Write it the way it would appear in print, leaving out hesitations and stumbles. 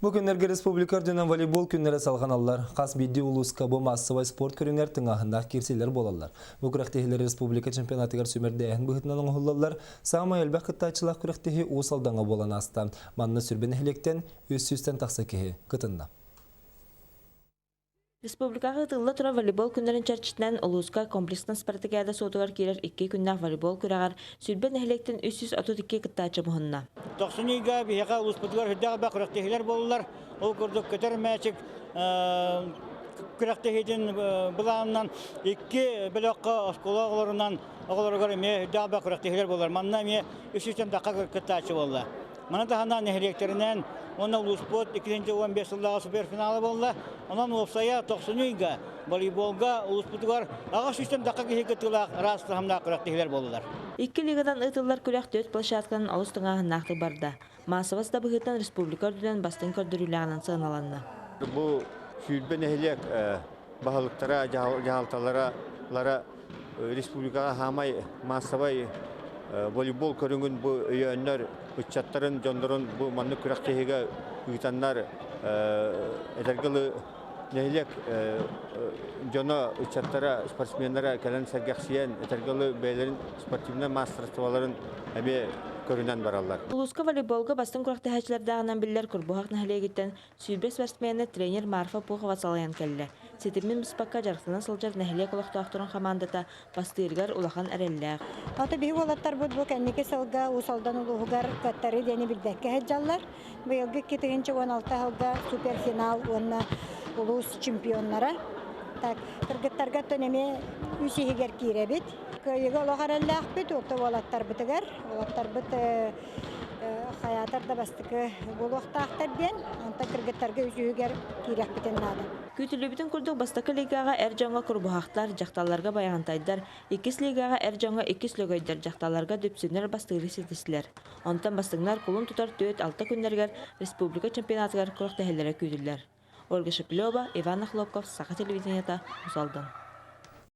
Бу күннэргэ республика үрдүнэн волейбол күннэрэ салҕаналлар. Хас биирдии улууска бу маассабай спорт көрүҥэр тыҥааһыннаах киирсиилэр буолаллар. Бу күрэхтэһиилэр республика чемпионатыгар сүүмэрдээһин быһыытынан оҥоһуллаллар. Саамай элбэх кыттааччылаах күрэхтэһии Уус Алдаҥҥа буолан ааста. Манна Сүрбэ нэһилиэктэн 300-тэн тахса киһи кытынна. Республикаҕа ыытылла турар волейбол күннэрин чэрчитинэн улууска комплекснай спартакиада суотугар киирэр икки күннээх волейбол күрэҕэр 20 нэһилиэктэн 332 кыттааччы муһунна. Тохсунньуга биһиэхэ улууспутугар үрдээх элбэх күрэхтэһиилэр буоллулар. Ол курдук көтөр мээчик күрэхтэһиитин былаанынан икки бөлөххө оскуола оҕолорунан оҕолоругар эмиэ үрдээх элбэх күрэхтэһиилэр буолар. Манна эмиэ 300 тахха кыттааччы буолла. Маны таһынан нэһилиэктэринэн уонна улууспут 2015 сыллааҕы суперфинала буолла. Онон уопсайа тохсунньу ыйга волейболга улууспутугар 800 тахха киһи кыттыылаах араас таһымнаах күрэхтэһиилэр буоллулар. Икки лигадан ыытыллар күрэх төрт площадканан олус тыҥааһыннаахтык барда. Маассабас да быһыытынан республика үрдүнэн бастыҥ көрдөрүүлээҕинэн сыаналанна. Бу сүүрбэ нэһилиэк баһылыктара, дьаһалталара республикаҕа хаамай маассабай волейбол көрүҥүн бу өйөөннөр ыччаттарын, дьоннорун бу маннык күрэхтэһиигэ ыытаннар этэргэ дылы нэһилиэк дьоно, ыччаттара, спортсменнара кэлэн сэргэхсийэн, этэргэ дылы бэйэлэрин спортивнай маастарыстыбаларын эмиэ көрүнэн бараллар. Улууска волейболга бастыҥ күрэхтэһээччилэрдээҕинэн биллэр Курбуһах нэһилиэгиттэн 20 спортсмены тренер Марфа Пухова салайан кэллэ. Ситимин быспакка дьарыктана сылдьар нэһилиэк олохтоохторун хамаандата бастыырыгар улахан эрэллээх. Ото биһи уолаттарбыт бу кэнники сылга Уус Алдан улууһугар кыаттарыы диэни билбэккэ сылдьаллар. Быйылгы 2016 сылга суперфинал уонна улуус чемпионнара. Так, кыргыттарга оттон эмиэ үс иһигэр киирэбит. Кыайыыга олох эрэллээхпит, орто уолаттарбытыгар. Уолаттарбыт хайаатар да бастакы буолуохтаахтар диэн, онтон кыргыттарга үсүһүгэр киириэхпитин наада. Күүтүллүбүтүн курдук бастакы лигаҕа эр дьоҥҥо курбуһахтар, дьахталларга байаҕантайдар, иккис лигаҕа эр дьоҥҥо иккис лөгөйдөр, дьахталларга дүпсүннэр бастыыры ситистилэр. Онтон бастыҥнар кулун тутар 4-6 күннэригэр республика чемпионатыгар күрэхтэһэллэрэ күүтүллэр. Ольга Шеплева, Иван Охлопков, Саха телевидениета, Уус Алдан.